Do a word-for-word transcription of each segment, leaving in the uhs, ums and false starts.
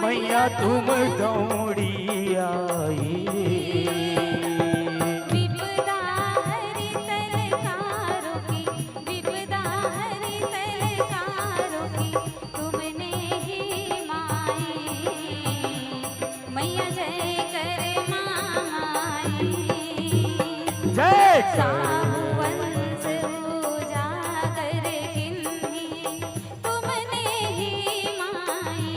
मैया तुम दौड़ी आई। विपदा हरी तलकारों की, विपदा हरी तलकारों की, तुमने ही माई। मैया जय कर माँ माई। जय। साहू वंश उजागर किन्हीं तुमने ही माई।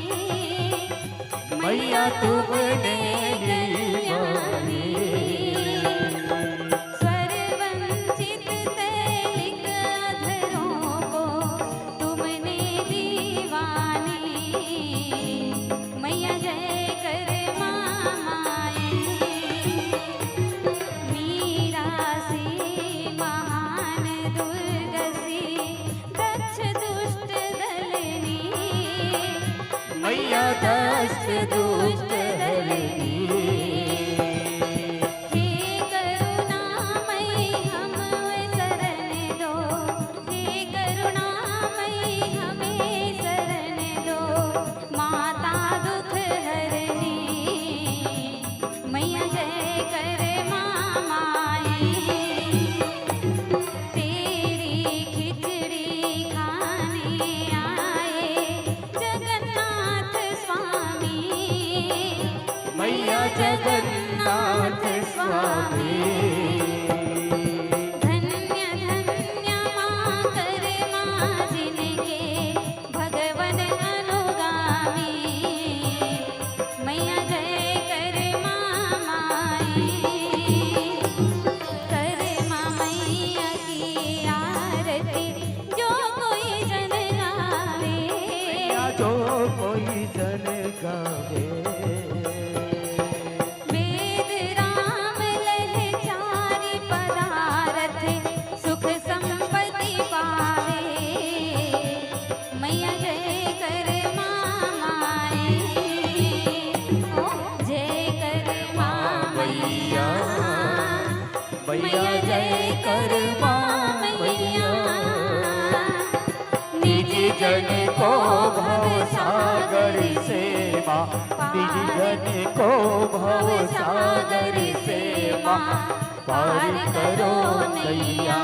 मैया तुमने ही माई। स्वर वंचित तैलिक अधरों को तुमने दीवानी। मैया जय कर माँ माई। मीरा सी महान दुर्ग सी दक्ष दुष्ट दलनी। मैया दक्ष दुष्ट दलनी। हे करुणामयी हम शरण दो, हे करुणामयी हमें शरण दो, माता दुख हरनी। मैया जय कर माँ माई। तेरी खिचड़ी खाने आए जगन्नाथ स्वामी। मैया जगन्नाथ स्वामी। धन्य धन्य माँ कर माँ जिनके भगवन अनुगामी। मैया जय कर माँ माई। कर माँ मैया की आरती जो कोई जन गावे। मैया जो कोई जन गावे। वेद राम लहे चारि पदारथ सुख संपत्ति पावे। मैया जय कर माँ माई। ओ जय कर माँ मैया। मैया जय कर माँ मैया। निज जन को भव सागर से माँ, निज जन को भव सागर से माँ पार करो नैया।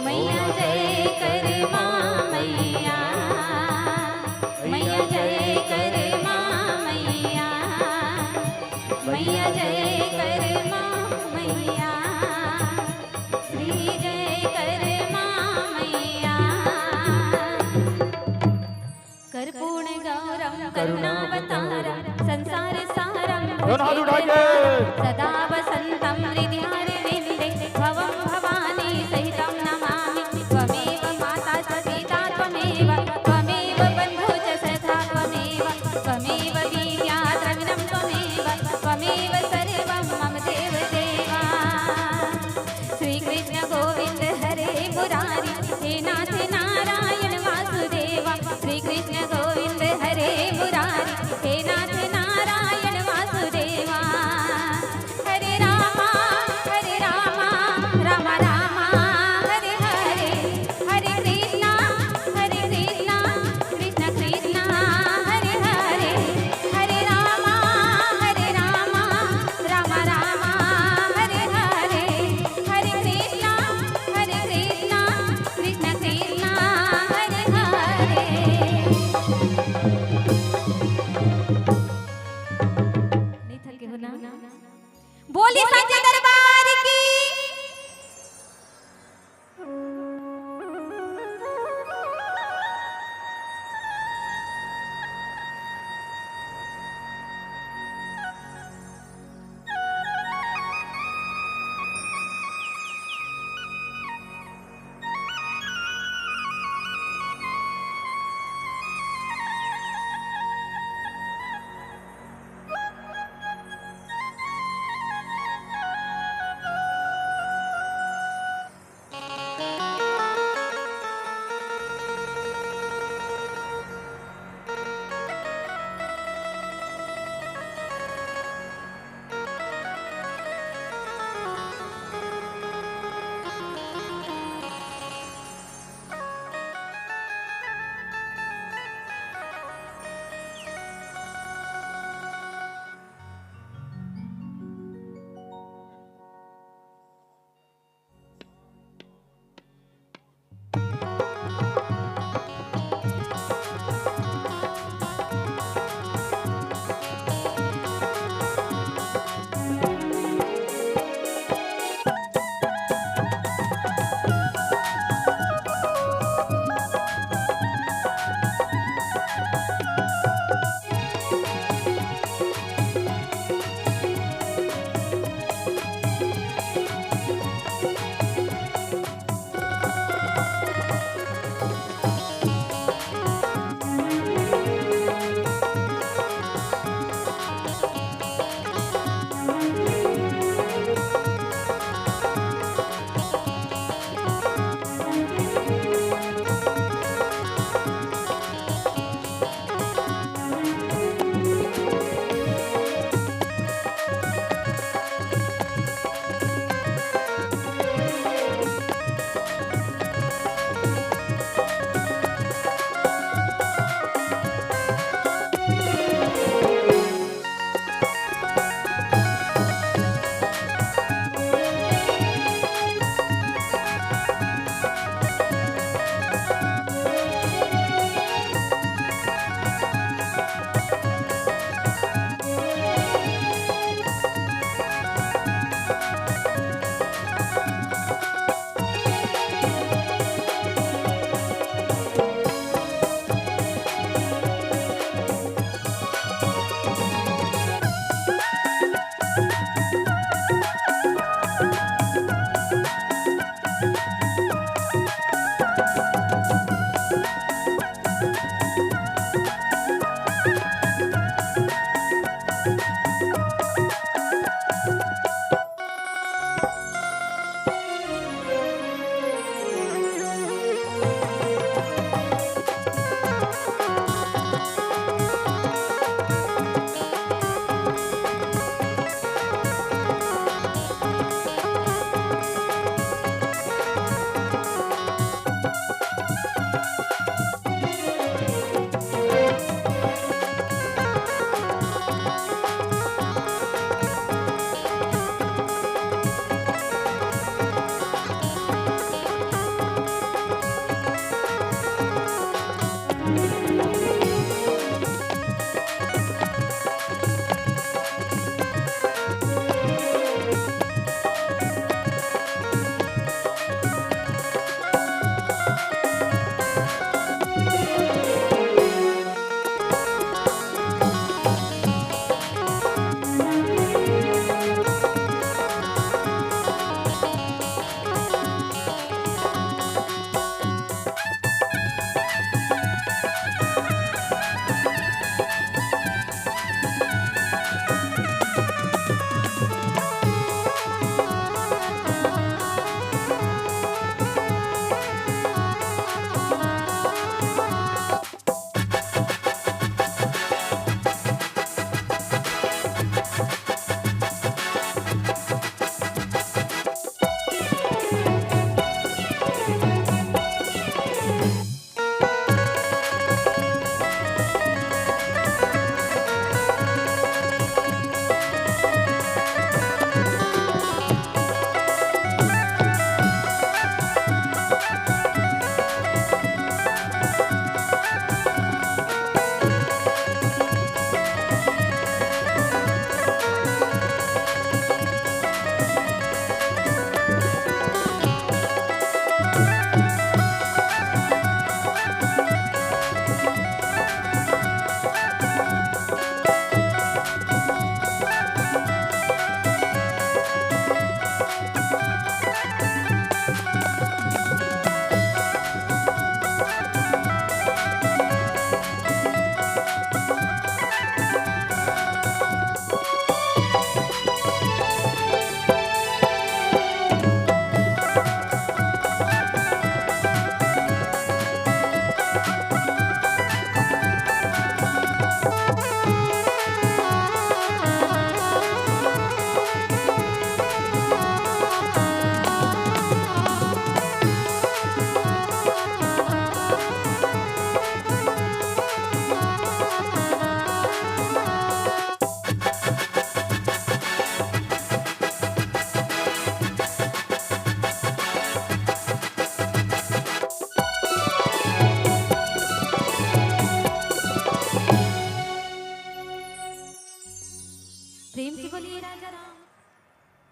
मैया जय कर माँ मैया। मैया जय कर माँ मैया। मैया जय कर माँ मैया। श्री जय कर माँ मैया। कर्पूर गौरम करुणावतारम संसार सारम दोनों हाथ उठा के। सदा वसंतम हृदयारविंदे भवम भवानी सहितम नमामि। त्वमेव माता च पिता त्वमेव, त्वमेव बंधु च सखा त्वमेव, त्वमेव विद्या द्रविणम त्वमेव, त्वमेव सर्वम मम देव देवा। श्री कृष्ण गोविंद हरे मुरारी, हे नाथ नारायण वासुदेवा। श्री कृष्ण गोविंद हरे मुरारी, हे नाथ नारायण वासुदेवा।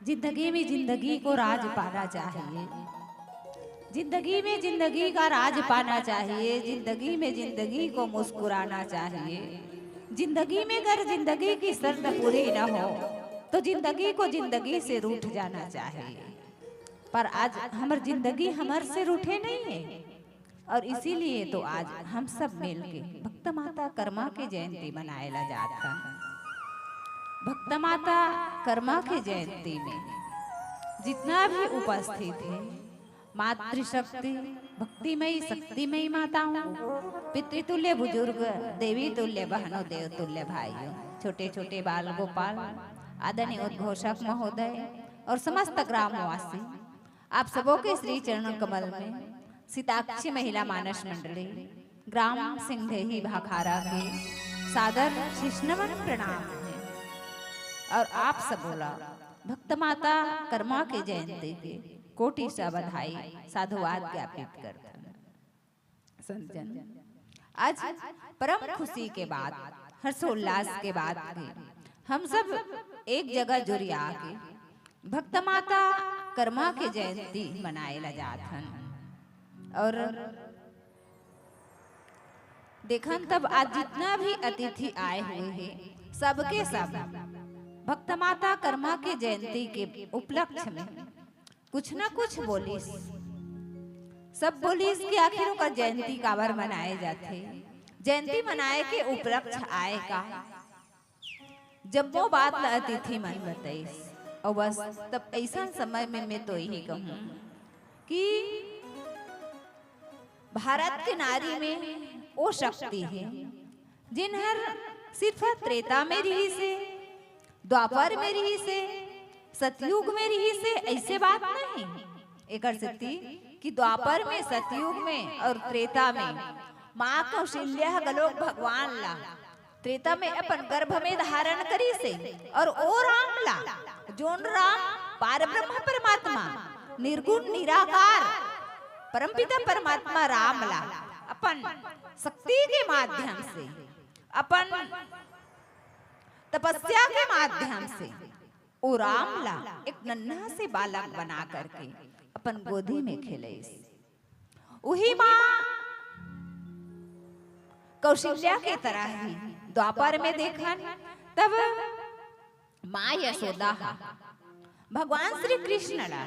जिंदगी में जिंदगी को राज पाना चाहिए। जिंदगी में जिंदगी का राज पाना चाहिए। जिंदगी में जिंदगी को मुस्कुराना चाहिए। जिंदगी में अगर जिंदगी की शर्त पूरी न हो, तो जिंदगी को जिंदगी से रूठ जाना चाहिए। पर आज हमर जिंदगी हमर से रूठे नहीं है, और इसीलिए तो आज हम सब मिलके भक्त माता कर्मा के जयंती मनाए ला जात हन। भक्त माता कर्मा के जयंती में जितना भी उपस्थित है, मातृशक्ति, भक्तिमयी, शक्तिमयी माताओं, पितृतुल्य बुजुर्ग, देवी तुल्य बहनों, देव तुल्य भाइयों, छोटे छोटे बाल गोपाल, आदरणीय उद्घोषक महोदय और समस्त ग्रामवासी, आप सबों के श्री चरण कमल में सिताक्षी महिला मानस मंडली, ग्राम सिंधेही भाखारा के सादर शिष्नमन प्रणाम है। और आप सबोला भक्त माता कर्मा के जयंती के कोटि सा बधाई, साधुवाद ज्ञापित करथन। संत जन, आज परम खुशी के बात, हर्षोल्लास के बात के हम सब एक जगह जुरिया के भक्त माता कर्मा के जयंती मनाए ला जात हन। और देखन तब आज जितना भी अतिथि आए हुए हैं, सबके सब भक्त माता कर्मा के जयंती के उपलक्ष्य में कुछ ना कुछ बोलिस। सब बोलिस कि आखिर ओकर जयंती काबर मनाए जाथे, जयंती मनाए के उपलक्ष्य आए का। जम्मो बात ला अतिथि मन बताइस। और बस तब ऐसन समय में मैं तो यही कहूँ कि भारत के नारी में वो शक्ति है, जिन हर सिर्फ त्रेता में रहिस हे, द्वापर में रहिस हे, सतयुग में रहिस हे, ऐसे बात नहीं। एकर सेती कि द्वापर में, सतयुग में और त्रेता में माँ कौशल्या ह घलोक भगवान ला त्रेता में अपन गर्भ में धारण करिस हे और ओ राम ला, जोन राम पारब्रह्म परमात्मा, निर्गुण निराकार परमपिता परमात्मा राम ला अपन शक्ति के माध्यम से, अपन तपस्या के माध्यम से ओ राम ला एक नन्हा से बालक बना करके अपन गोदी में खेलइस। उही माँ कौशल्या के तरह ही द्वापर में देखन, तब माँ यशोदा हा भगवान श्री कृष्ण ला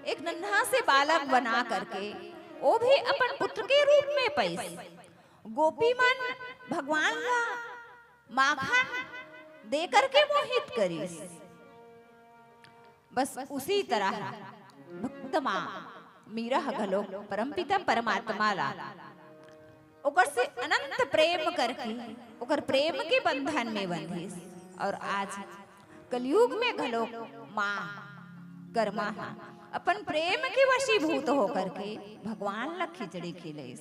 एक नन्हा से बालक बना करके वो भी अपन पुत्र के रूप में पइस। गोपी मन भगवान ला माखन दे करके मोहित करिस। बस उसी तरह भक्त माँ मीरा ह घलोक परमपिता परमात्मा ला ओकर से अनंत प्रेम करके ओकर प्रेम के बंधन में बंधिस। और आज कलयुग में घलोक माँ कर्मा हा अपन प्रेम के वशीभूत होकर के भगवान ला खिचड़ी खिलइस।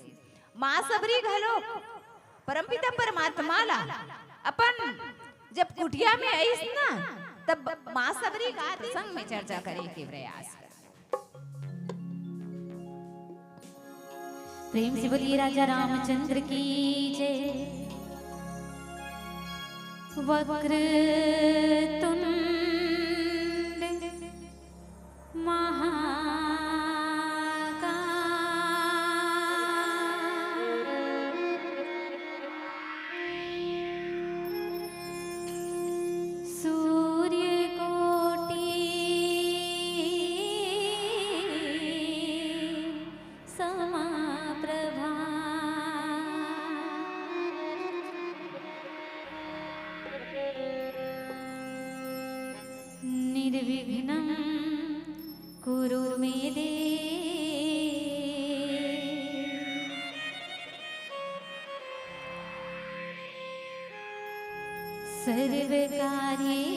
माँ सबरी घलोक परमपिता परमात्मा ला अपन जब कुटिया में आइस ना, तब माँ सबरी का संग में चर्चा करे के प्रयास कर। प्रेम से बोलिए राजा रामचंद्र की जय। वक्रतुंड महाकाय। सूर्यकोटि समाप्रभा। निर्विघ्नं कुरु मे देव।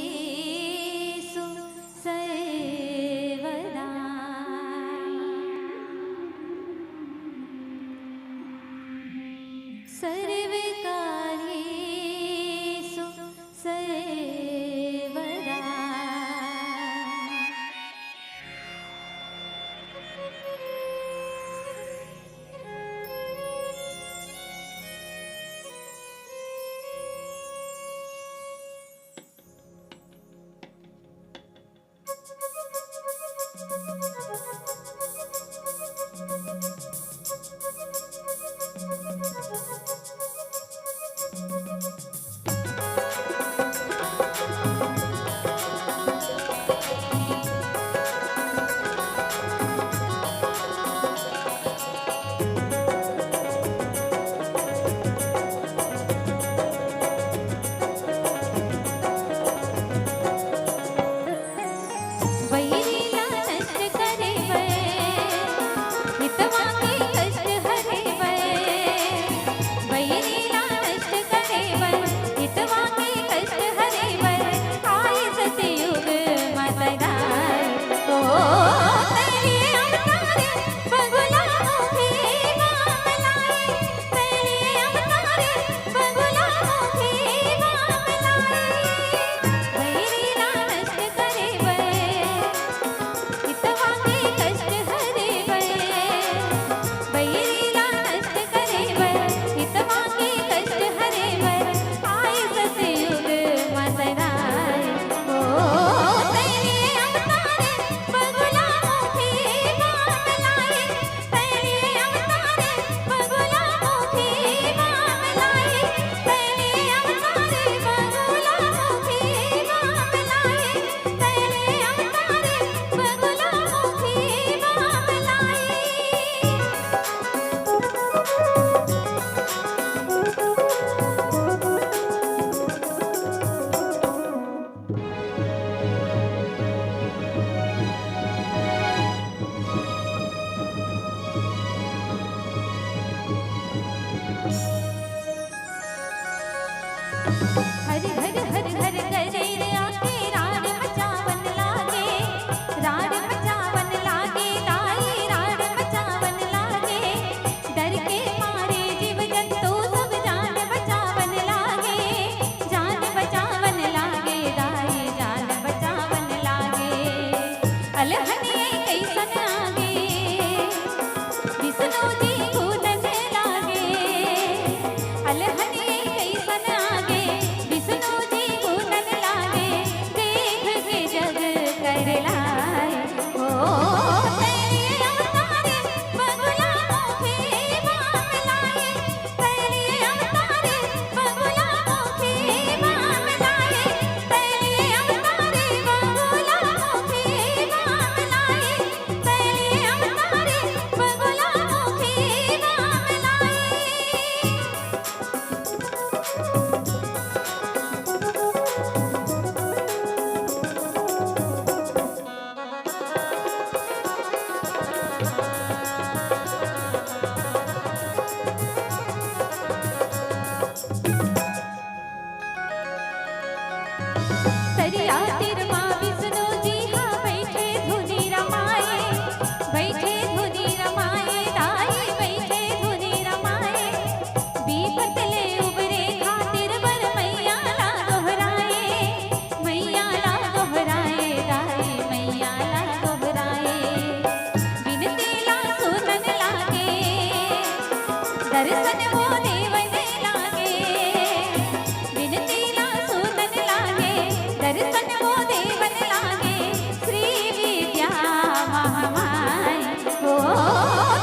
सर्वकार्येषु सर्वदा। सर्वकार्येषु सर्वदा। तीर मा विष्णु जी हा बइठे धुनी रमाए, बइठे धुनी रमाए, दाई बइठे धुनी रमाए। बिपत ले उबरे खातिर बर मइया ला गोहराए, मइया ला गोहराए, दाई मइया ला गोहराए। बिनती ला सुनन लागे, दर्शन वो देवन लागे। बिनती ला सुनन लागे, दर्शन वो देवन लागे। श्री विद्या महामाई, ओ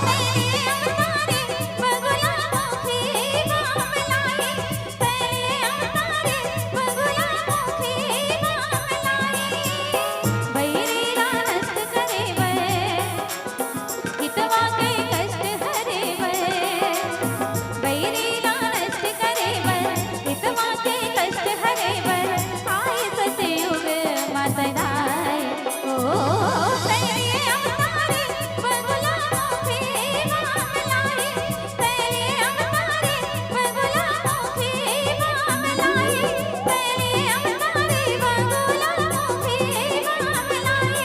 तेरे अवतारे बगुला मुखी बाम लाई, तेरे अवतारे बगुला मुखी बाम लाई। बैरी ला नष्ट करे बर, हितवा के कष्ट हरे बर, बैरी ला नष्ट करे बर, हितवा के कष्ट हरे बर, आए सतयुग मा सदाए। ओ तेरे अवतारे बगुला मुखी बाम लाई, तेरे अवतारे बगुला मुखी बाम लाई, तेरे अवतारे बगुला मुखी बाम लाई।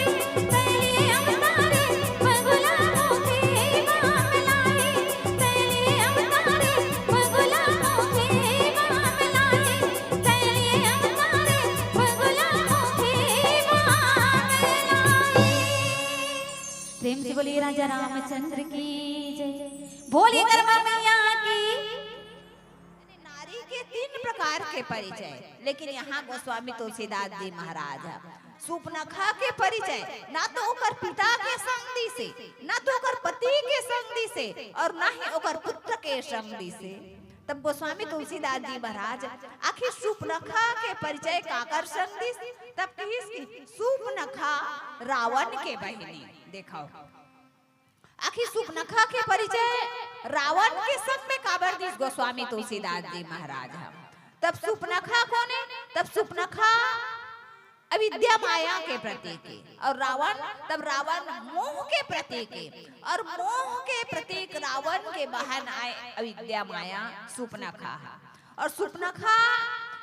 प्रेम से बोलिए राजा रामचंद्र की जय। बोलिए कर्मा मैया की। नारी के तीन प्रकार के परिचय, लेकिन यहाँ गोस्वामी तुलसीदास जी महाराज ह सुपनखा के परिचय ना तो ओकर पिता के संग दिसे, ना तो ओकर पति के संग दिसे, और ना ही ओकर पुत्र के संग दिसे। तब गोस्वामी तुलसीदास जी महाराज आखिर सुपनखा के परिचय काकर संग दिस? तब कहिस कि सुपनखा रावण के बहिनी। देखो, आखिर सुपनखा के परिचय रावण के संग में काबर दिस गोस्वामी तुलसीदास जी महाराज ह? तब सुपनखा कोन हे? तब सुपनखा अविद्या माया के प्रतीक हे, और रावण, तब रावण मोह के प्रतीक हे, और मोह के प्रतीक रावण के बहन आय अविद्या माया सुपनखा ह। और सुपनखा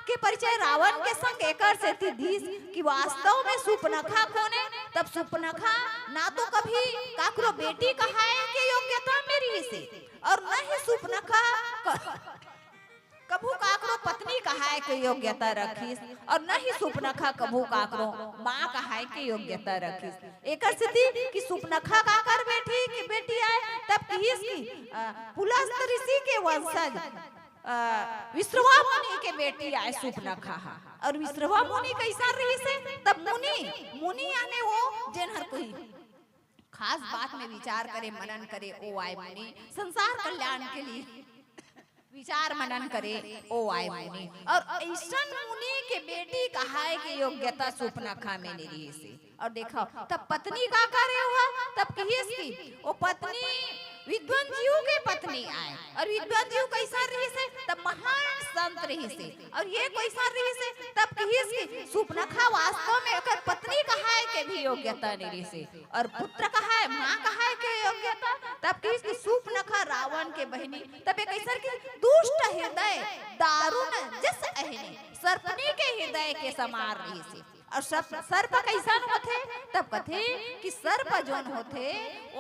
के परिचय रावण के संग एकर सेती दिस कि वास्तव में सुपनखा कोन हे? तब सुपनखा ना तो कभी काकरो बेटी कहाए के योग्यता में रिहिस हे, और न ही सुपनखा क-, कभू काकरो पत्नी कहाए के योग्यता रखिस, और न ही सुपनखा कभू काकरो माँ कहाए के योग्यता रखिस। एकर सेती कि सुपनखा काकर बेटी के बेटी आय, तब किहिस कि, अ, पुलस्त ऋषि के वंशज, अ, विश्रवा मुनि के बेटी आय सुपनखा ह। और विश्रवा मुनि कइसन रिहिस हे? तब मुनि, मुनि याने वो जेन हर कोई खास बात में विचार करे, मनन करे, ओ आय मुनि, संसार कल्याण के लिए विचार मनन करे, ओ आय मुनि। और अइसन मुनि के बेटी कहाए के योग्यता सुपनखा में नइ रिहिस हे। और देखो, तब पत्नी का करे हुआ, तब किहिस कि ओ पत्नी विद्वान जीव के पत्नी आय, और विद्वान जीव कइसन रिहिस हे? तब महान संत रिहिस हे। और ये कइसन रिहिस हे? तब किहिस कि सुपनखा वास्तव में ओकर पत्नी कहाए के भी योग्यता नइ रिहिस हे, और पुत्र कहाए, माँ कहाए के योग्यता। तब किहिस कि सुपनखा रावण के बहिनी, तब ये कइसन कि दुष्ट हृदय दारुण जस अहिने, सर्पनी के हृदय के समान रिहिस हे। और सर्प, सर्प कइसन होथे? तब कथे कि सर्प जोन होथे,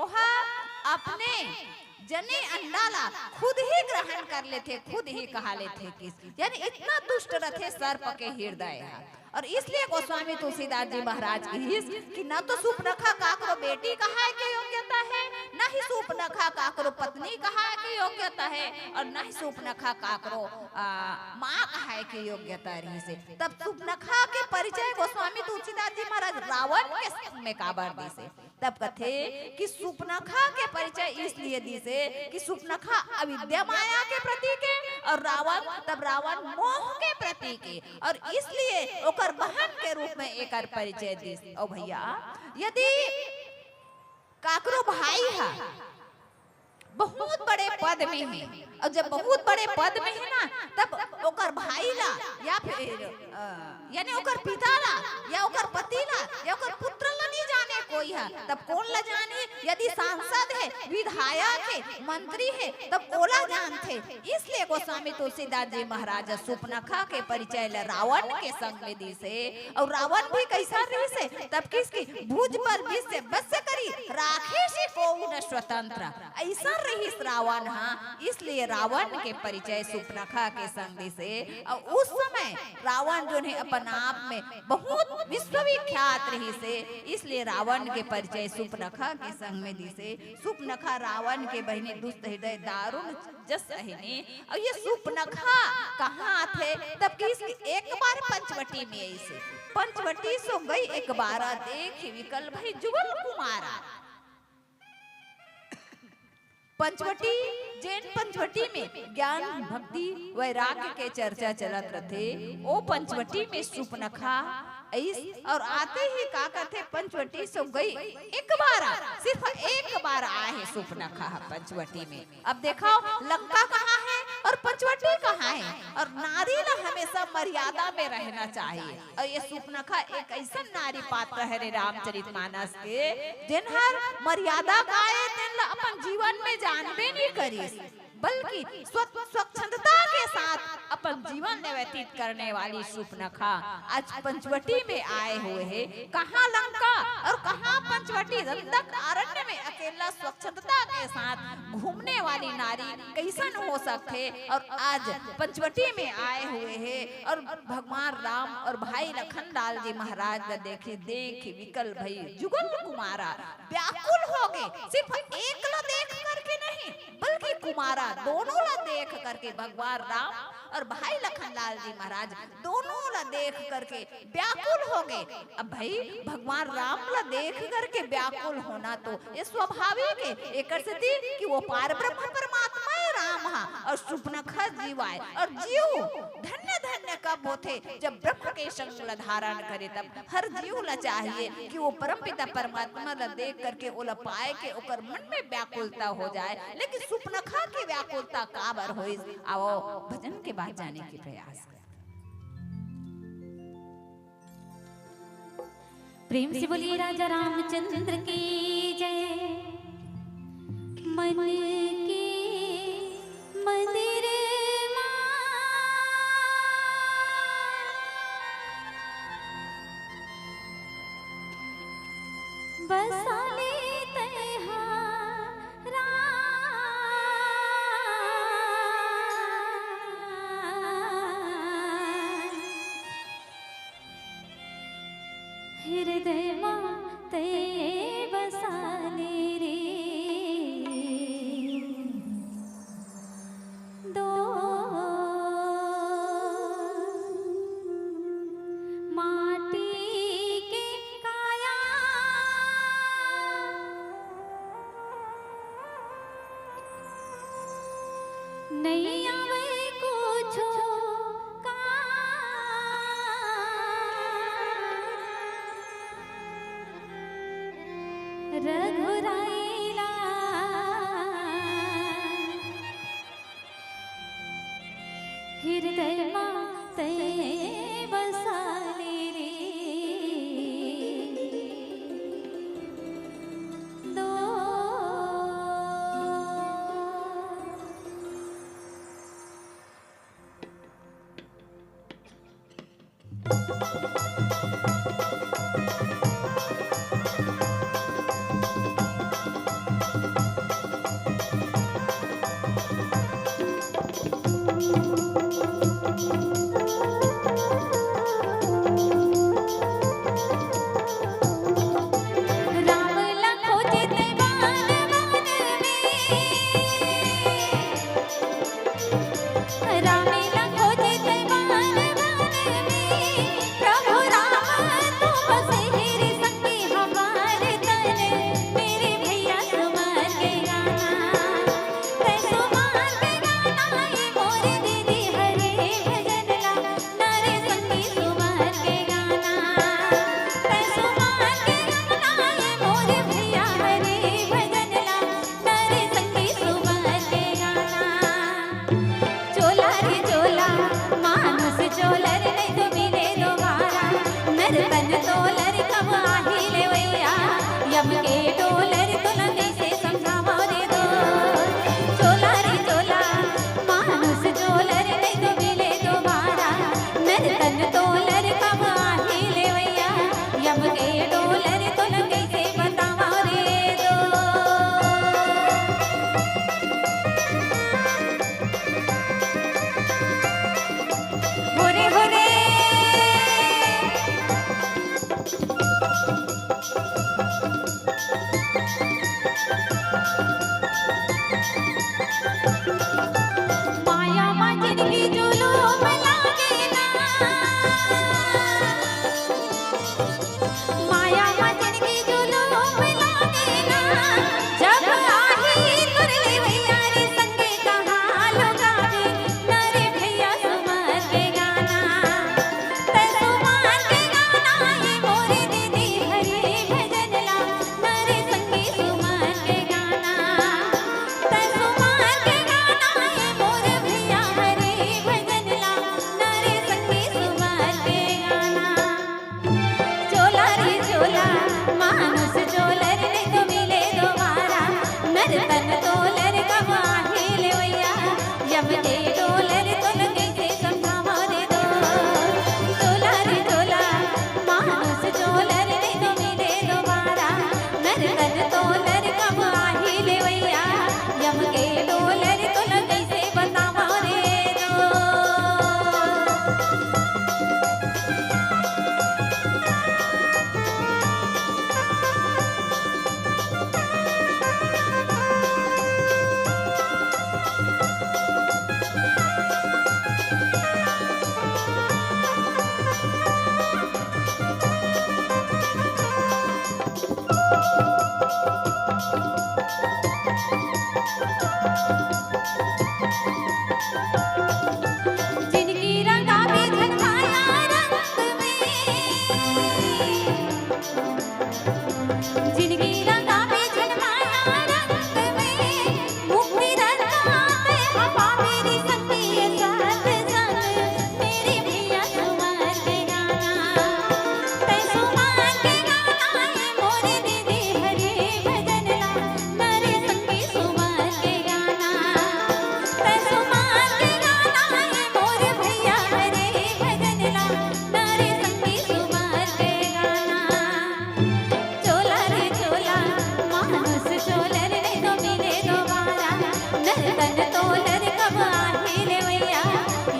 ओहा अपने जने अंडा ला खुद ही ग्रहण कर लेथे, खुद ही कहा लेथे किस, यानी इतना दुष्ट रथे सर्प के हृदय ह। और इसलिए गोस्वामी तुलसीदास जी महाराज किहिस कि न तो सुपनखा काकरो बेटी कहाए के योग्यता हे, न ही सुपनखा काकरो पत्नी कहाए के योग्यता हे, और न ही सुपनखा काकरो, आ, माँ कहाए के योग्यता रिहिस हे। तब सुपनखा के परिचय गोस्वामी तुलसीदास जी महाराज रावण के संग में काबर दिस हे? तब कथे कि सुपनखा के परिचय इसलिए दिस हे कि सुपनखा अविद्या माया के प्रतीक हे, और रावण, तब रावण मोह के प्रतीक हे, और इसलिए ओकर बहन के रूप में एकर परिचय दिस। ओ भैया, यदि काकरो भाई ह बहुत बड़े पद में हे, और जब बहुत बड़े पद में हे ना, तब ओकर भाई ला या फिर, अ, यानी ओकर पिता ला या ओकर पति ला या ओकर पुत्र ला नइ जाने कोई ह, तब कोन ला जानही? यदि सांसद हे, विधायक हे, मंत्री हे, तब ओला जानथे। इसलिए गोस्वामी तुलसीदास जी महाराज सुपनखा के परिचय ल रावण के संग में दिस हे। अउ रावण भी कैसा रहिस हे? तब किस की भुज पर विष बस करी, राखे से को न स्वतंत्र। ऐसा रहिस रावण हा, इसलिए रावण के परिचय सुपनखा के संग दिस हे। अउ उस समय रावण जो है अपन आप में बहुत विश्वविख्यात रहिस हे, इसलिए रावण के परिचय सुपनखा के संग में दिस हे। सुपनखा रावण के बहिनी दुष्ट हृदय दारुण जस अहिनी। अउ ये सुपनखा कहाँ आथे? तब किस एक बार पंचवटी में अइसे, पंचवटी सो गई एक बार, देखि विकल भई जुगल कुमारा। पंचवटी, जेन पंचवटी में ज्ञान, भक्ति, वैराग्य के चर्चा चलत रथे, ओ पंचवटी में सुपनखा अइस। अउ आते ही का कथे, पंचवटी सो गई एक बार, सिर्फ एक बार आए हे सुपनखा पंचवटी में। अब देखो, लंका कहाँ हे अउ पंचवटी कहाँ हे? अउ नारी ला हमेशा मर्यादा में रहना चाहिए। अउ ये सुपनखा एक ऐसन नारी पात्र हे रे रामचरित मानस के, जेन हर मर्यादा का हे, तेन ला अपन जीवन में जानबे नहीं करिस, बल्कि स्व-, स्वच्छंदता के साथ अपन जीवन व्यतीत करने वाली सुपनखा आज पंचवटी में आए हुए हे। कहाँ लंका अउ कहाँ पंचवटी, दंडक अरण्य में अकेला स्वच्छंदता के साथ घूमने वाली नारी कैसन हो सकथे? अउ आज पंचवटी में आए हुए हे अउ भगवान राम अउ भाई लखन लाल जी महाराज ला देखी, देखी विकल भई जुगल कुमारा, व्याकुल हो गए। सिर्फ एक ला देख करके नहीं, बल्कि कुमारा दोनों ला देख करके भगवान राम अउ भाई लखन लाल जी महाराज दोनों ला देख करके व्याकुल हो गए। अब भाई, भगवान राम ला देख करके व्याकुल होना तो ये स्वाभाविक हे। एकर सेती कि वो पार ब्रह्म परमात्मा हे राम हा, अउ सुपनखा जीव आय, अउ जीव धन्य धन्य कब होथे, जब ब्रह्म के संग ला धारण करे, तब हर जीव ला चाहिए कि वो परमपिता परमात्मा ला देख करके ओला पाए के ओकर मन में व्याकुलता हो जाए। लेकिन सुपनखा के व्याकुलता काबर होइस? आओ भजन के बाद जाने के प्रयास करें। प्रेम से बोलिए राजा रामचंद्र की जय। मन के मंदिर मा बसा ले तैं हा राम। हृदय मा तैं बसा ले रे। दो माटी के काया, नइ आवय कुछो का। रघुराई ला हृदय मा तैं बसा ले रे। दो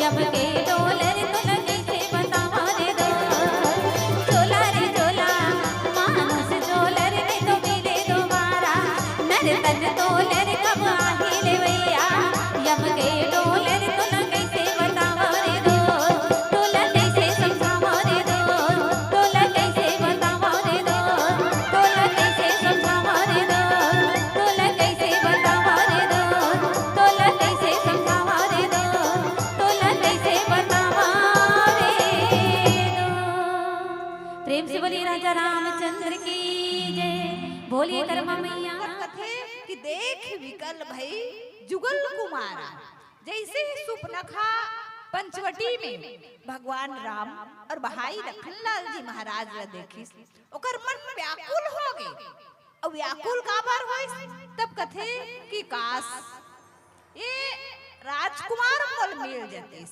जब के डोलर तोला कैसे बतावा रे दो, चोला रे चोला, मानुष डोलर नहीं तो मिले दोबारा। नर तन डोलर कब आही ले भैया, यम के डोलर तोला कैसे बतावा रे दो, तोला कैसे समझावा रे दो, तोला कैसे बतावा रे दो, तोला कैसे समझावा रे दो, तोला कैसे बतावा रे दो, तोला कैसे समझावा रे दो, तोला कैसे बतावा रे दो। प्रेम से बोलिए राजा रामचंद्र की जय। बोलिए कर्मा मैया। कथे कि देख विकल भई जुगल कुमारा। जैसे ही सुपनखा पंचवटी में भगवान राम और भाई लखनलाल जी महाराज ला देखिस, ओकर मन व्याकुल हो गे। अउ व्याकुल काबर होइस? तब कथे कि काश ये राजकुमार मोल मिल जतिस।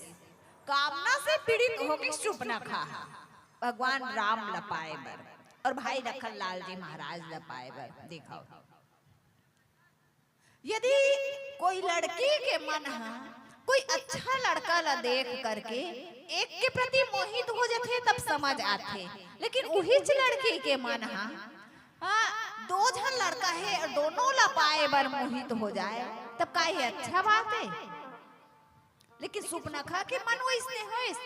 कामना से पीड़ित हो गे सुपनखा हा भगवान राम ला पाए बर और भाई लखनलाल जी महाराज ला पाए बर। देखो, यदि कोई लड़की के मन ह कोई अच्छा लड़का ला देख करके एक के प्रति मोहित हो जथे, तब समझ आथे। लेकिन उहीच लड़की के मन ह, हाँ, दो झन लड़का हे और दोनों ला पाए बर मोहित हो जाए, तब का ये अच्छा बात हे? लेकिन सुपनखा के मन वइसने होइस।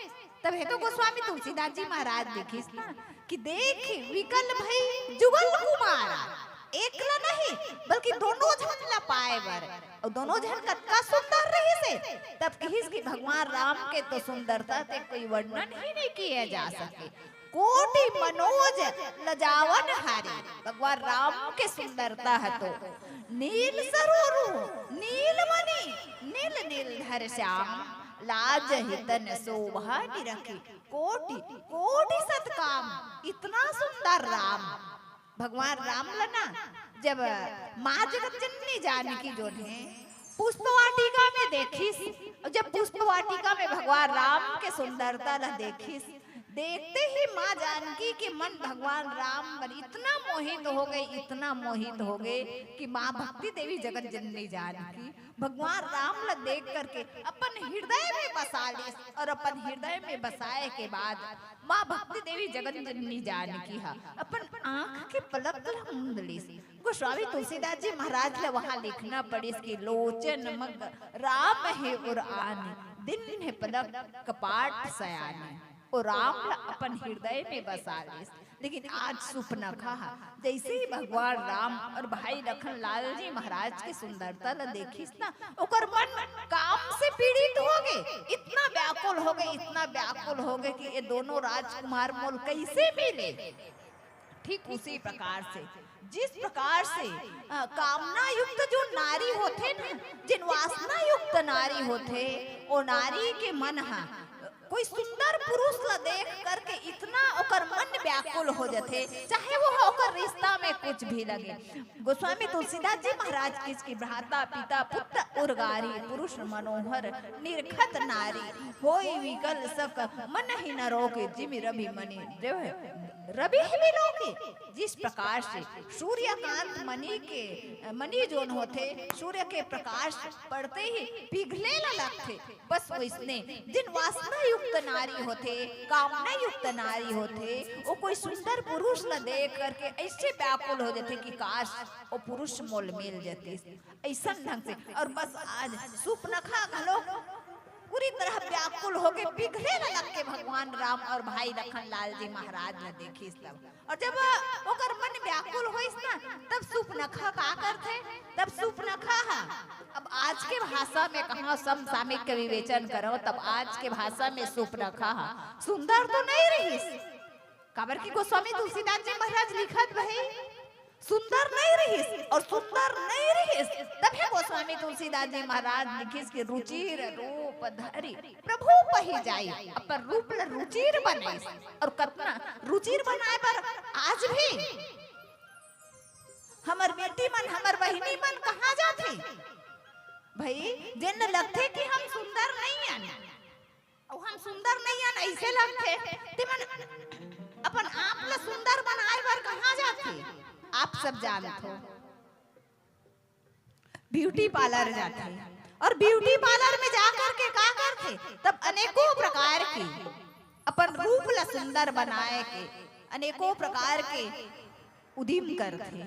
तभे तो गोस्वामी तुलसीदास जी महाराज लिखिस ना कि देख विकल भई जुगल कुमारा, एक ला नहीं बल्कि दोनों झन ला पाए बर। अउ दोनों झन कतका सुंदर रहिस हे। तब कहिस कि भगवान राम के तो सुंदरता ते कोई वर्णन ही नहीं किया जा सके। कोटि मनोज लजावन हारी। भगवान राम के सुंदरता ह तो नील सरोरु नील मणि नील नील धर श्याम लाज ही तन शोभा निरखी। कोटि कोटि सतकाम। इतना सुंदर राम। भगवान राम ला ना जब माँ जगत जननी जानकी जोन हे पुष्प वाटिका में देखिस, अउ जब पुष्प वाटिका में भगवान राम के सुंदरता ला देखिस, देखते ही माँ जानकी के मन भगवान राम पर इतना मोहित हो गे, इतना मोहित हो गे कि माँ भक्ति देवी जगत जननी जानकी भगवान राम ला देख करके अपन हृदय में बसा लिस और अपन हृदय में बसाए के बाद माँ भक्ति देवी जगत जननी जानकी हा अपन आँख के पलक ला मूंद लिस। गोस्वामी तुलसीदास जी महाराज ला वहाँ लिखना पड़िस कि लोचन मग राम हे उर आनी, दीन्ह पलक कपाट सयानी। ओ राम ला अपन हृदय में बसा लिस। लेकिन आज सुपनखा हा जैसे ही भगवान राम और भाई लखनलाल जी महाराज के सुंदरता ला देखिस ना, ओकर मन काम से पीड़ित हो गे, इतना व्याकुल हो गे, इतना व्याकुल हो गे कि ये दोनों राजकुमार मोल कैसे मिले। ठीक उसी प्रकार से जिस प्रकार से, अ, कामना युक्त जो नारी होथे ना, जिन वासना युक्त नारी होथे, ओ नारी के मन हा कोई सुंदर पुरुष ला देख करके इतना ओकर मन व्याकुल हो जथे, चाहे वो ओकर रिश्ता में कुछ भी लगे। गोस्वामी तुलसीदास जी महाराज किस की भ्राता पिता पुत्र उर्गारी पुरुष मनोहर निरखत नारी होई विकल सक मन ही न रोके जिमि रवि मणि रवि ही बिलोके। जिस प्रकार से सूर्यकांत मणि के, मणि जोन होथे, सूर्य के प्रकाश पड़ते ही पिघले ला लगथे, बस वैसने जिन वासना युक्त नारी होथे, कामना युक्त नारी होथे, वो कोई सुंदर पुरुष ला देख करके ऐसे व्याकुल हो जाथे कि काश वो पुरुष मोल मिल जाते, ऐसा ढंग से। और बस आज सुपनखा घलो पूरी तरह व्याकुल होके पिघले ला लग के भगवान राम और भाई लखन लाल जी महाराज ला देखिस तब। और जब ओकर मन व्याकुल होइस ना, तब सुपनखा का करथे? तब सुपनखा हा, अब आज के भाषा में कहा, समसामयिक के विवेचन करो, तब आज के भाषा में सुपनखा हा सुंदर तो नहीं रहिस, काबर कि गोस्वामी तुलसीदास जी महाराज लिखत भाई सुंदर नहीं रहिस, और सुंदर नहीं रहिस, तभे गोस्वामी तुलसीदास जी महाराज लिखिस कि रुचिर रूप धरि प्रभु पहि जाई, अपन रूप ल रुचिर बनाइस। और कतना रुचिर बनाए बर आज भी हमर बेटी मन, हमर बहिनी मन कहाँ जाथे? भाई, जेन लगथे कि हम सुंदर नहीं आन, अउ हम सुंदर नहीं आन, ऐसे लगथे, ते मन अपन आप ल सुंदर बनाए बर कहाँ जाथे? आप सब जानथो, ब्यूटी पार्लर जाथे, और ब्यूटी पार्लर में जा करके का करथे? तब अनेकों प्रकार के अपन रूप ला सुंदर बनाए के अनेकों प्रकार के उदिम करथे।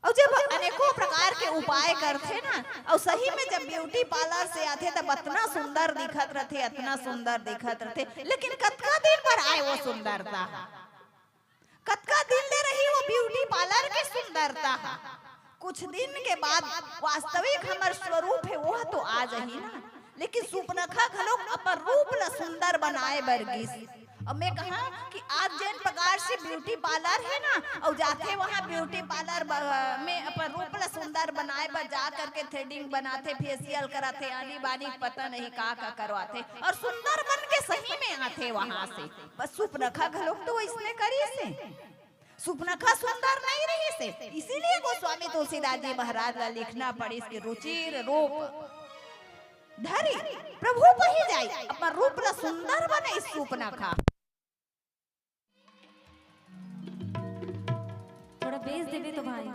अउ जब अनेकों प्रकार के उपाय करथे ना, अउ सही में जब ब्यूटी पार्लर से आथे, तब अतना सुंदर दिखत रथे, अतना सुंदर दिखत रथे। लेकिन कतका दिन बर आए वो सुंदरता? कतका दिन ले रही वो ब्यूटी पार्लर के सुंदरता? कुछ दिन के बाद वास्तविक हमर स्वरूप हे, वो तो आ जाही ना। लेकिन सुपनखा घलोक अपन रूप ला सुंदर बनाए बर गिस। अब मैं कहा कि आज जेन प्रकार से ब्यूटी पार्लर हे ना, अउ जाथे वहाँ ब्यूटी पार्लर ब-, में अपन रूप ला सुंदर बनाए बर जा करके थ्रेडिंग बनाथे, फेशियल कराथे, आनी बानी पता नहीं का का करवाथे, और सुंदर बन के सही में आथे वहाँ से। बस सुपनखा घलोक तो वैसने करिस हे। सुपनखा सुंदर नहीं रहिस हे, इसीलिए गोस्वामी तुलसीदास जी महाराज ला लिखना पड़िस कि रुचिर रूप धरि प्रभु पहि जाई, अपन रूप ला सुंदर बनाइस सुपनखा। थोड़ा बेस देबे तो भाई।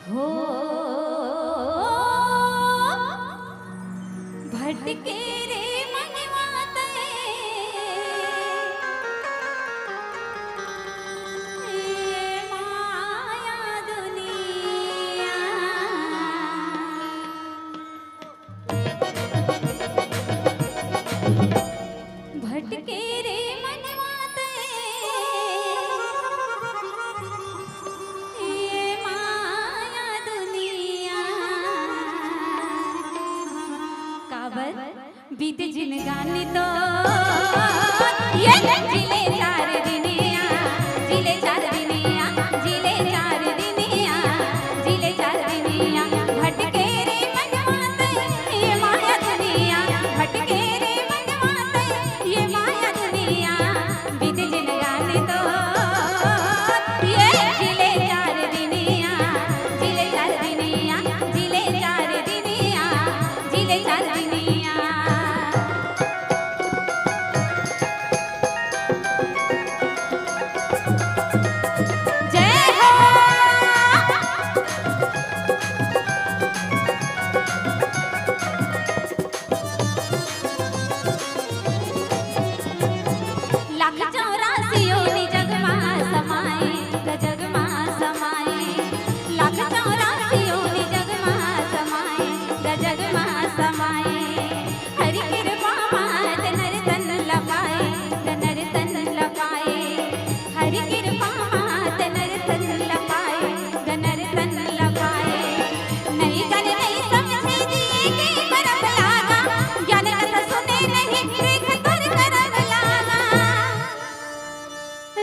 हो भटके रे मनवा तैं, ए माया दुनिया। भटके रे मनवा तैं, ये माया दुनिया। काबर बीते जिनगानी तो, ये जिले चार दिनिया, जिले चार दिनिया, जिले चार दिनिया, जिले चार दिनिया। भटके रे मनवा तैं, ये माया दुनिया। भटके रे मनवा तैं, ये माया दुनिया। बीते जिनगानी तो, ये जिले चार दिनिया, जिले चार दिनिया, जिले चार दिनिया, जिले चार दिनिया। जय हो। लाख चौरासी योनि जग मा समाए, जग मा समाए। लाख चौरासी योनि जग मा समाए, जग मा समाए। हरि कृपा मात नर तन ल पाए, नर तन ल पाए। हरि कृपा मात नर तन ल पाए, नर तन ल पाए। नइ जाने नइ समझे जिए के मरम लागा, ज्ञान कथा सुने नहीं देख तोर करम लागा।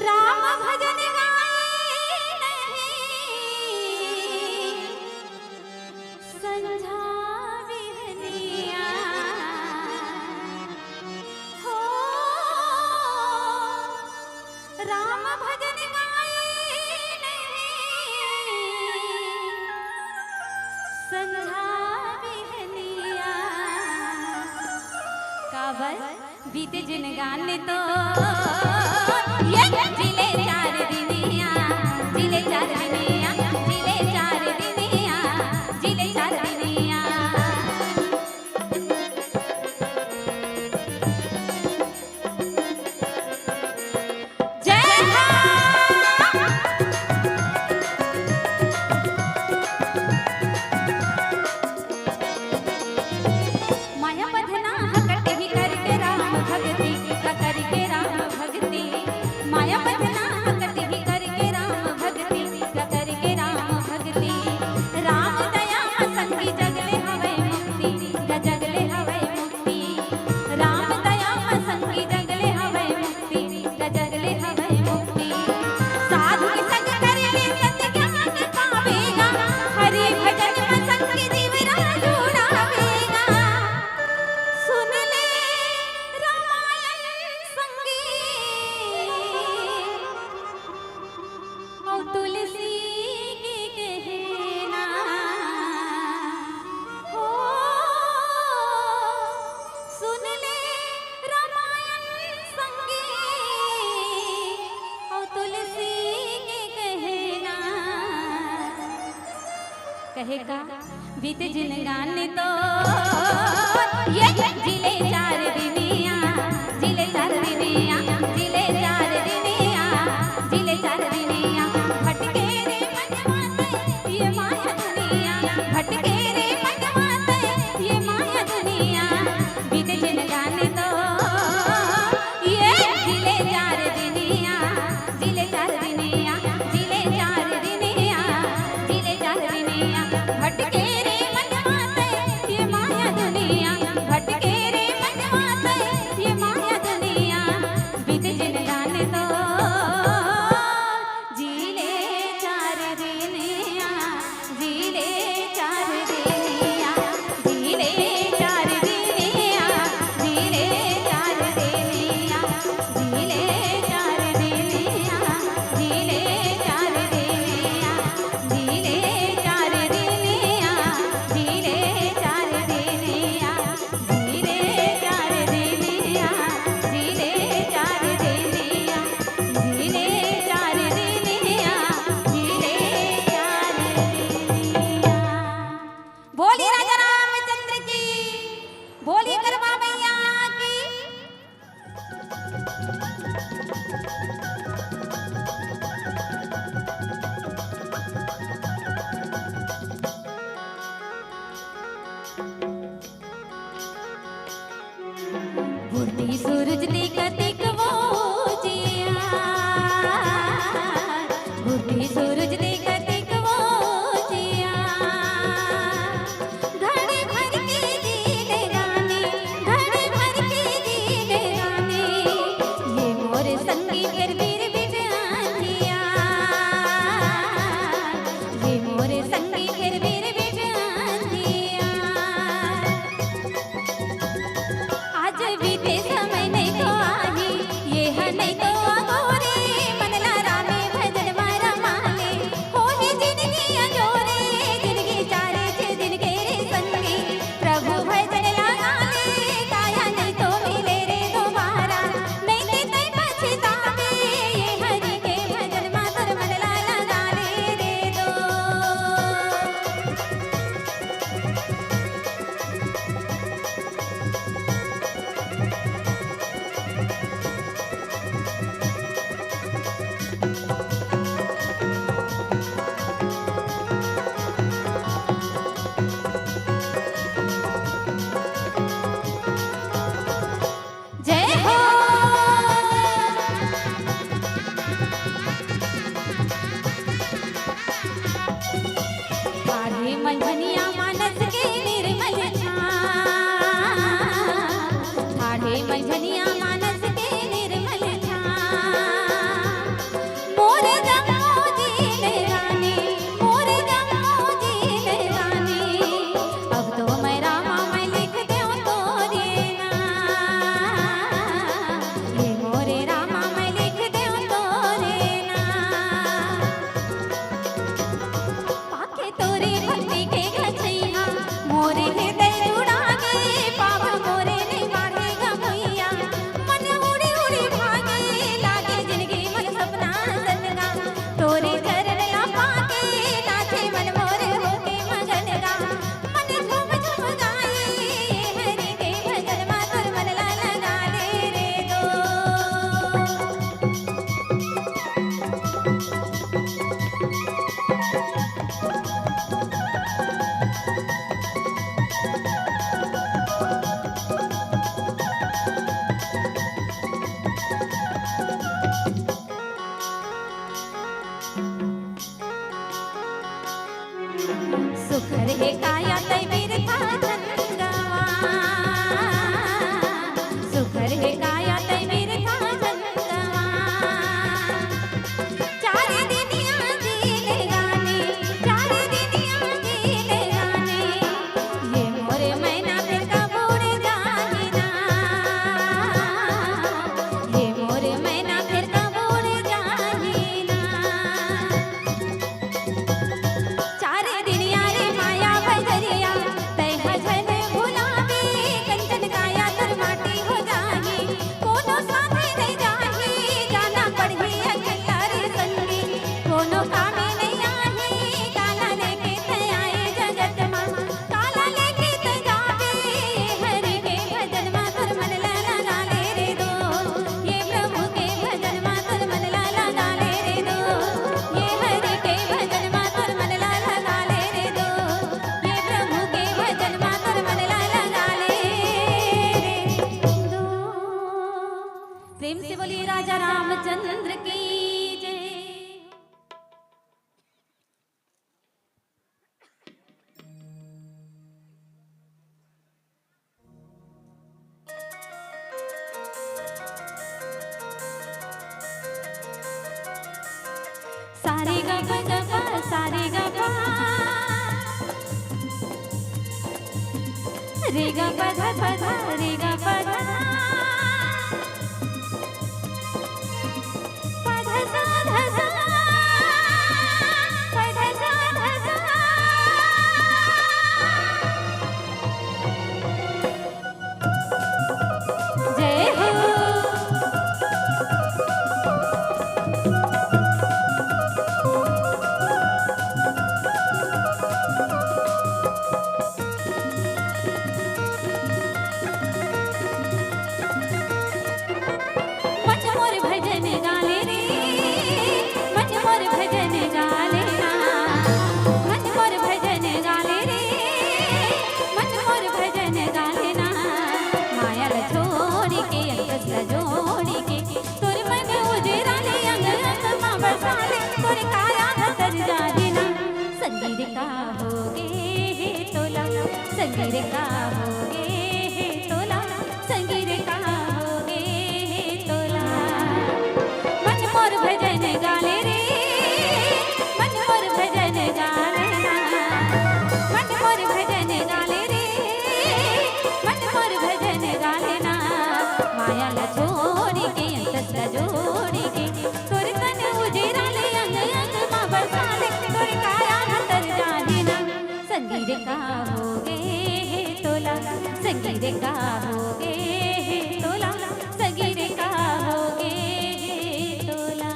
राम भजन गाए नहीं संझा बिहनिया हो, राम भजन गाए नहीं संझा बिहनिया। काबर बीते जिनगानी तो, ये जिले चार दिनिया, जिले चार दिनिया, जिले चार दिनिया, जिले चार दिनिया। जय हो। माया बंधना हकटही करके राम भक्ति, करके राम भक्ति। कहे का बीत जिनगान तो ये जिले चार दिनिया, जिले चार दिनिया, जिले चार दिनिया, जिले चार दिनिया। भटके रे मनवा तैं ये माया दुनिया, भटके रे मनवा तैं ये माया दुनिया। बीत जिनगान तो ये जिले चार दिनिया, जिले चार दिनिया, जिले चार दिनिया, जिले चार दिनिया। भटके रे मनवा तैं ये माया दुनिया, भटके रे मनवा तैं ये माया दुनिया। बीत जिनगान तो जिले चार दिनिया, जिले चार दिनिया, जिले चार दिनिया, जिले चार दिनिया, जिले चार दिनिया, जिले चार दिनिया, जिले चार दिनिया, जिले चार दिनिया, जिले चार दिनिया, जिले चार दिनिया, जिले चार दिनिया, जिले चार दिनिया। बोली राजा रामचंद्र की, बोली कर्मा मैया की। बुद्धि सूरज दे कतिक वो जिया, बुद्धि सूरज दे कतिक वो जिया। घड़ी भर के जिनगानी, घड़ी भर के जिनगानी, ये मोर संगी फिर बीर बिट आंधिया, ये मोर संगी फिर बीर बिट आंधिया। आज बीते समय नहीं तो आही, ये ह नहीं तो अगोरे, मन ला रामे भजन मा रमाले, होही जिनगी अंजोरे, जिनगी चारे छे दिन के रे संगी, प्रभु भजन लगा ले, काया नहीं तो मिले रे दोबारा, नहीं ते तैं पछतावे, ये हरि के भजन मा तोर मन ला लगा ले रे दो। सा रे गा पा, रे गा पा धा पा धा, रे गा पा धा, पा धा सा धा सा, पा धा सा धा सा। जय हो। मन मोर भजन गाले रे, मन मोर भजन गाले ना, मन मोर भजन गाले रे, मन मोर भजन गाले ना। माया ला छोड़ी के, अंकस ला जोड़ी के, तोर मन उजरा ले, अंग अंग मा बसा ले, तोर काया भीतर जागे ना। संगी रे का होगे हे तोला, संगी रे का होगे हे तोला, संगी रे का होगे हे तोला। मन मोर भजन गाले रे, मन मोर भजन गाले ना, मन मोर भजन गाले रे, मन मोर भजन गाले ना। माया ला छोड़ी के, अंकस ला जोड़ी के, तोर तन उजरा ले, अंग अंग मा बसा ले, तोर काया भीतर जागे ना। संगी रे का होगे हे तोला, संगी रे का होगे हे तोला, संगी रे का होगे हे तोला।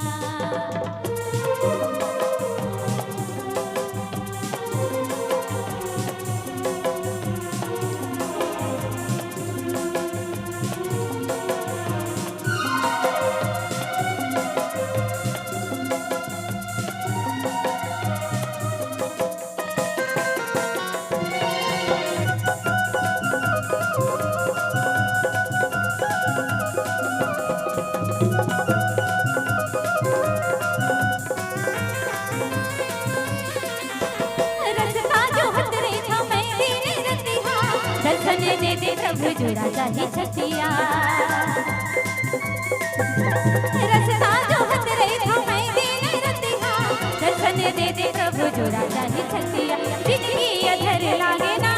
रस्ता जोहत रहिथंव मैं दिन रतिहा, दर्शन दे दे प्रभु जुड़ा जाही छतिया। रस्ता जोहत रहिथंव मैं दिन रतिहा, दर्शन दे दे प्रभु जुड़ा जाही छतिया। जिनगी अधर लागे ना,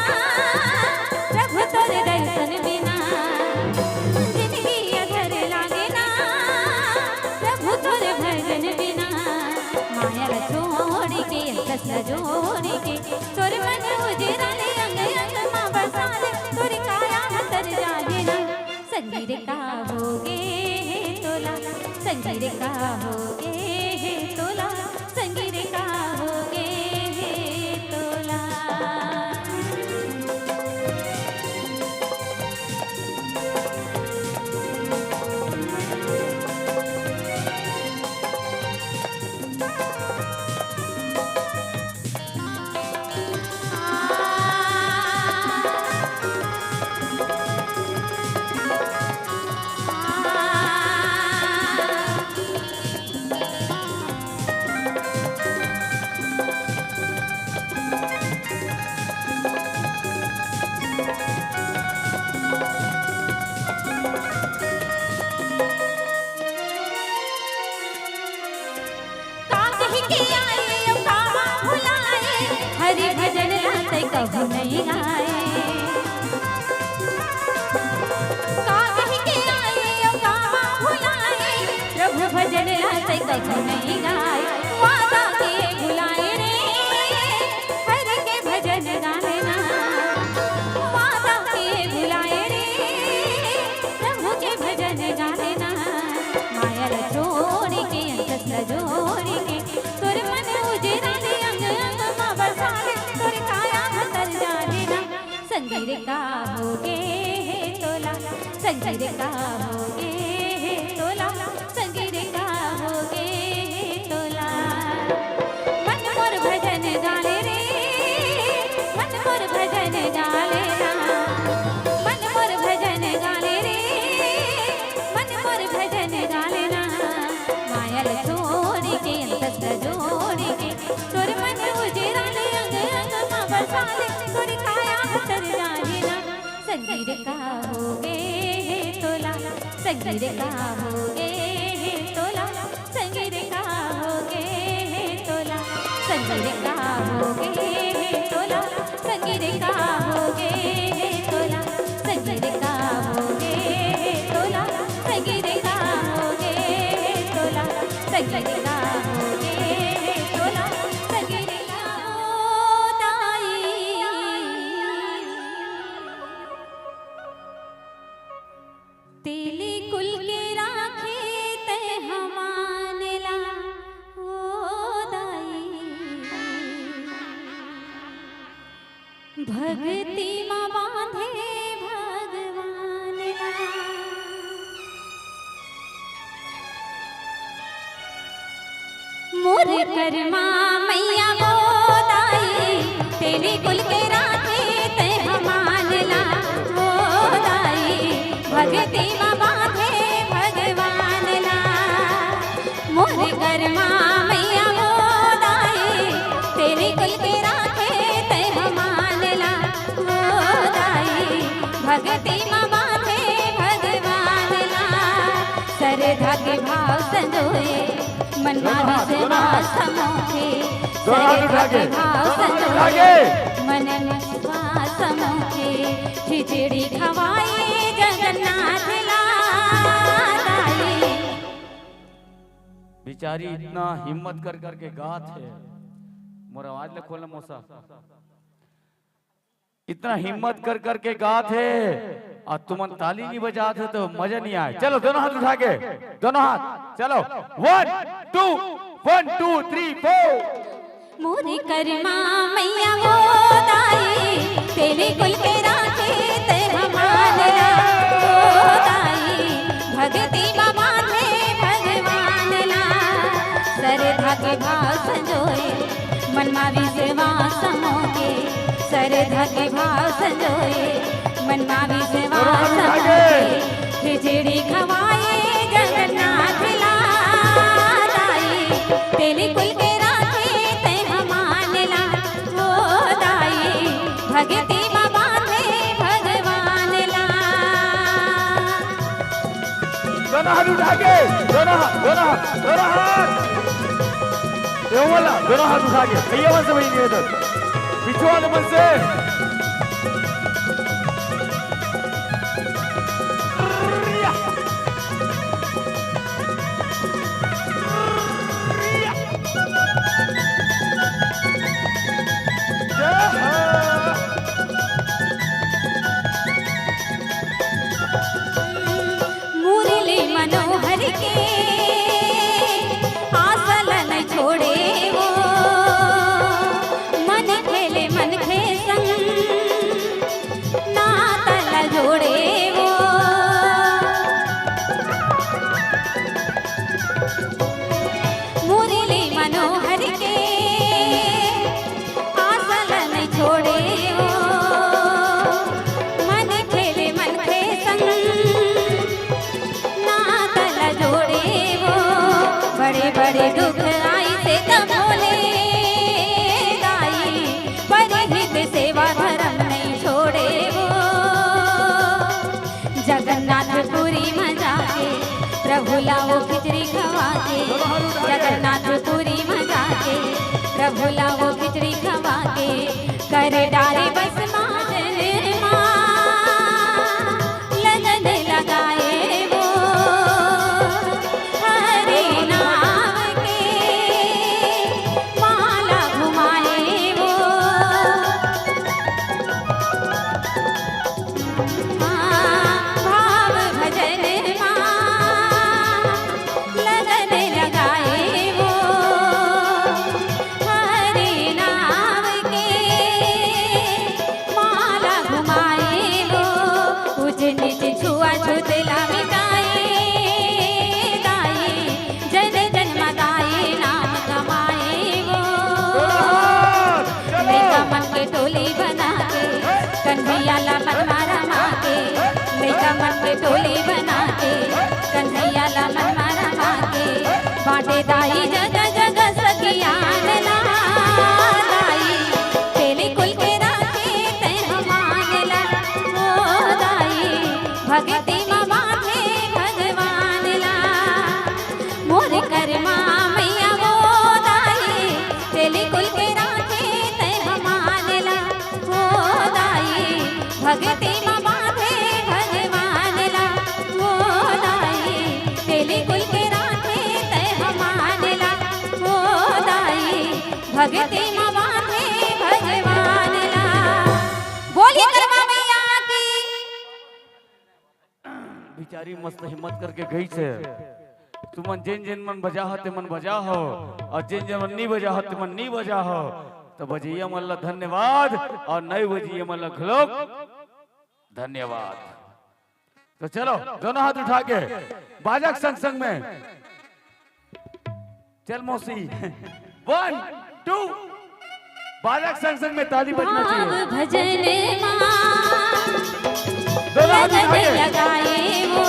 प्रभु तोर दर्शन बिना। जिनगी अधर लागे ना, प्रभु तोर भजन बिना। माया ला छोड़ी के, अंकस ला जोड़ी के, तोर मन उजरा ले, अंग अंग मा बसा ले, तोर काया भीतर जागे ना। संगी रे का होगे हे तोला, संगी रे का होगे हे तोला, संगी रे का होगे हे तोला। का कहि के आए अउ कामा भुलाए, हरि भजन ला तैं कभू नइ गाए। का कहि के आए अउ कामा भुलाए, प्रभु भजन ला तैं कभू नइ गाए। वादा के भुलाए रे, हरि के भजन गाए ना। वादा के भुलाए रे, प्रभु के भजन गाए ना। माया ला छोड़ी के, अंकस ला जोड़ी के, तोर मन उजरा ले, अंग अंग मा बसा ले, तोर काया भीतर जागे ना। संगी रे का होगे हे तोला, संगी रे का होगे हे तोला, संगी रे का होगे हे तोला। मन मोर भजन गाले रे, मन मोर भजन गाले ना, मन मोर भजन गाले रे, मन मोर भजन गाले ना। माया ला छोड़ी के, अंकस ला जोड़ी के, तोर मन उजरा ले, अंग अंग मा बसा ले, तोर काया भीतर जागे ना। संगी रे का होगे हे तोला, संगी रे का होगे हे तोला, संगी रे का होगे हे तोला। संगीत का होगे हे तोला, संगीत का होगे हे तोला, संगीत का होगे हे तोला, संगीत का होगे हे तोला, संगीत का होगे हे तोला, संगीत का हो दाई। तेली कुल के राखे तै हमान ला, ओ दाई। भक्ति म बांधे भगवान ला। मोर करमा मैया वो दाई, तेली कुल के राखे तै हमान ला, वो दाई, भक्ति म बांधे भगवान ला। मोर करमा मैया वो दाई, तेली कुल के राखे तै हमान ला, वो दाई, भक्ति म बांधे भगवान ला। श्रद्धा के भाव संजोए, मन मा विश्वास मोखे। श्रद्धा के भाव संजोए, मन मा विश्वास मोखे। खिचड़ी खवाए जगन्नाथ ला दाई। बेचारी इतना हिम्मत कर करके गात हे। मोर आवाज ले खोल मौसा। इतना हिम्मत कर करके गात हे अउ तुमन ताली नहीं बजात हे तो मजा नहीं आए। चलो दोनों हाथ उठा के, दोनों हाथ, चलो, one, two, one, two, three, four। मोर करमा मैया वो दाई, तेली कुल के राखे तै हमान ला, वो दाई, भक्ति म बांधे भगवान ला। श्रद्धा के भाव संजोए, मन मा विश्वास मोखे। श्रद्धा के भाव संजोए, मन मा विश्वास मोखे। खिचड़ी खवाए जगन्नाथ ला दाई, तेली कुल के राखे तै हमान ला, वो दाई, भक्ति म बांधे भगवान ला। दोनों हाथ उठा के, दोनों हाथ, दोनों हाथ, दोनों हाथ। ये वाला, दोनों हाथ उठा के, भैया मन से वही निवेदन, पीछे वाले मन से। मुरली मनोहर के आस ल नइ छोड़े वो, मनखे ले मनखे संग नाता ल जोड़े वो। मुरली मनोहर के आस ल नइ छोड़े वो, मनखे ले मनखे संग नाता ल जोड़े वो। बड़े बड़े दुख आइसे त मोले दाई, परहित सेवा धरम नइ छोड़े वो। जगन्नाथपुरी म जाके प्रभु ला वो खिचड़ी खवा के, जगन्नाथपुरी म जाके प्रभु ला वो खिचड़ी खवा के, कर डारे बस माजन मा लगन लगाए वो। हरे नाम के माला घुमाए वो। हाँ, भाव भजन मा लगन लगाए वो। हरे नाम के माला घुमाए वो। ऊंच नीच छुआछूत ला मिटाए दाई, जन जन म गाए नाम कमाए वो। लइका मन के टोली बना के, कन्हैया ला मन मा रमा के। लइका मन के टोली बना के, कन्हैया ला मन मा रमा के, बांटे दाई जगह जगह सखियान ला दाई। तेली कुल के राखे तै हमान ला, ओ दाई, भक्ति म बांधे भगवान ला। मोर करमा मैया वो दाई, तेली कुल भगती म बांधे भगवान ला। बोलिए कर्मा मैया की। बिचारी मस्त हिम्मत करके गई से। तुमन जेन जेन मन बजा हो, ते मन बजा हो, और जेन जेन मन नी बजा हो, ते मन नी बजा हो। तो बजैया मन ला धन्यवाद, और नई बजैया मन ला घलोक धन्यवाद। तो चलो, दोनों हाथ उठा के बाजा के संग संग में, चल मौसी, वन, टू, बाजा के संग संग में ताली बजना चाहिए। भाव भजन मा दोनों हाथ उठा के। लगन लगाए वो,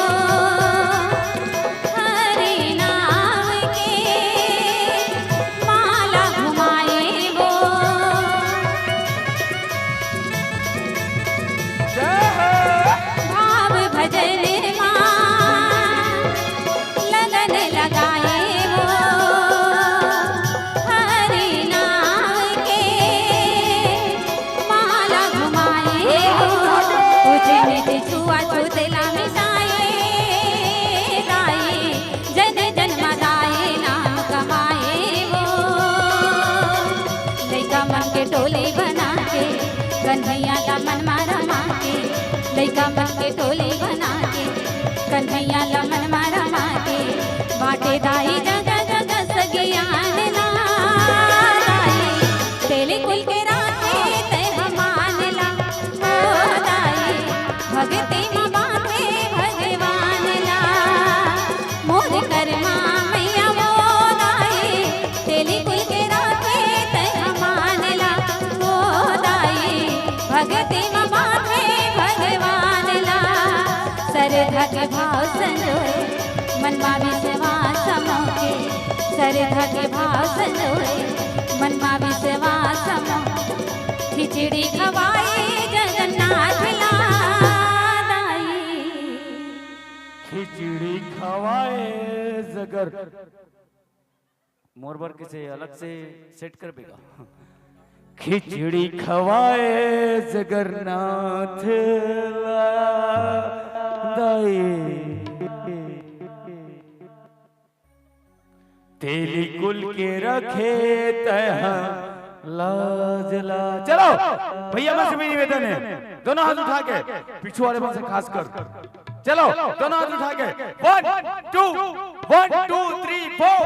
हरे नाम के माला घुमाए वो। जय हो। भाव भजन मा लगन लगाए वो, हरि नाम के माला घुमाए वो। ऊंच नीच छुआछूत ला मिटाए दाई, जन जन मा दाई नाम कमाए वो। लइका मन के टोली बना के, कन्हैया ला मन मा रमा के, लइका मन के टोली बना के, कन्हैया ला मन मा रमा के, बांटे दाई जगह जगह सगियान ला। दाई, तेली कुल के राखे तैं ह मान ला, ओ दाई, भगती म बांधे भगवान ला। मोर कर्मा मैया वो दाई, तेली कुल के राखे तैं ह मान ला, ओ दाई, भगती म बांधे भगवान ला। सरधा के भाव संजोए, मन मा विश्वास मोके, सरधा के भाव संजोए, मन मा विश्वास मोके। खिचड़ी खवाए जगन्नाथ ला दाई। खिचड़ी खवाए जगर, मोर बर किसे अलग से सेट करबे गा। खिचड़ी खवाए जगन्नाथ ला दाई, तेली कुल के रखे तैं ह लाज ला। चलो भैया, मैं से भी निवेदन है, दोनों हाथ उठा के, पीछू वाले मन से खास कर, चलो दोनों हाथ उठा के, वन, टू, वन, टू, थ्री, फोर।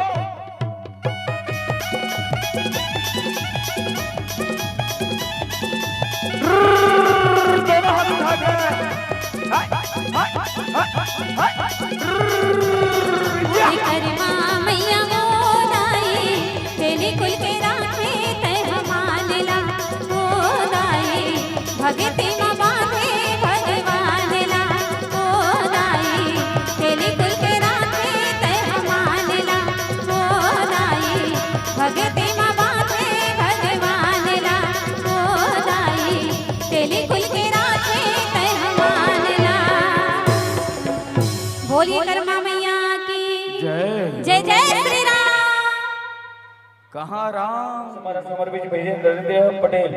दोनों हाथ उठा के। हाय, हाय, हाय, हाय, हाय। या। कर्मा मैया वो दाई, तेली कुल के राखे तैं ह मान ला, ओ दाई, भगती म बांधे भगवान ला, ओ दाई, तेली कुल के राखे तैं ह मान ला, ओ दाई, भगती म बांधे भगवान ला, ओ दाई, तेली कुल के राखे तैं ह मान ला। बोलिए कर्मा मैया की जय। जय जय श्री राम। कहाँ राम? हमारा समर बीच भैया नरेंद्र पटेल,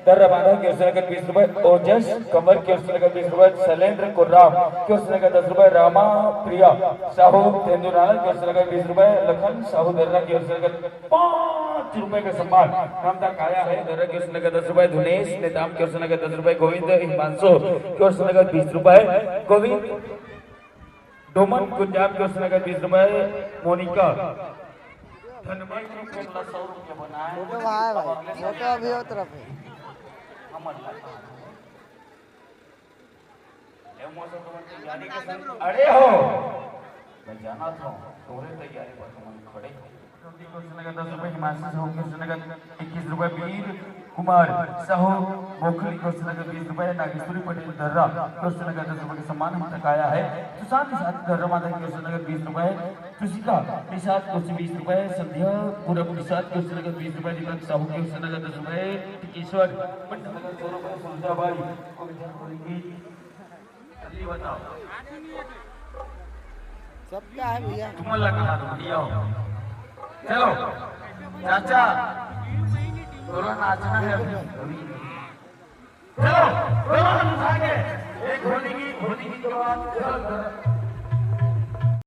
दर्रा बांधा की ओर से नगद बीस रुपए, ओजस कंवर की ओर से नगद बीस रुपए, शैलेंद्र कुर्राम की ओर से नगद दस रुपए, रामा प्रिया साहू तेंदुनाला की ओर से नगद बीस रुपए, लखन साहू दर्रा की ओर से नगद पाँच रुपए का सम्मान हम तक आया है। दर्रा की ओर से नगद दस रुपए, धुनेश नेताम की ओर से नगद दस रुपए, गोविंद हिमांशु की ओर से नगद बीस रुपए, गोविंद डोमन गुंजाम की ओर से नगद बीस रुपए, मोनिका धनबाद की ओर से सौ रुपया बनाए। फोटो वहाँ है भाई, फोटो अभी हो तरफ है। हमर लगा। ले मौसम तुम्हारी तैयारी के संग। अरे हो, मैं जाना था, तुम्हारी तैयारी पर तुम खड़े हो। ज्योति की ओर से नगद दस रुपए, हिमांशु साहू की ओर से नगद इक्कीस रुपए, वीर कुमार साहू मोखली की ओर से नगद बीस रुपए, नागेश्वरी पटेल दर्रा की ओर से नगद दस रुपए का सम्मान हम तक आया है। सुशांत निषाद दर्रा माता की ओर से नगद बीस रुपए, तुषिका निषाद की ओर से बीस रुपए, संध्या पूरब निषाद की ओर से नगद बीस रुपए, दीपक साहू की ओर से नगद दस रुपए, टिकेश्वर पंडित नगद सौ रुपए, सुनीता बाई को विचार करेंगी। जल्दी बताओ। सबका है भैया। तुम लोग कहाँ हो? भैया हो। चलो, चाचा, थोड़ा नाचना है अभी। चलो, थोड़ा नाचेंगे। एक होली की, होली की शुरुआत।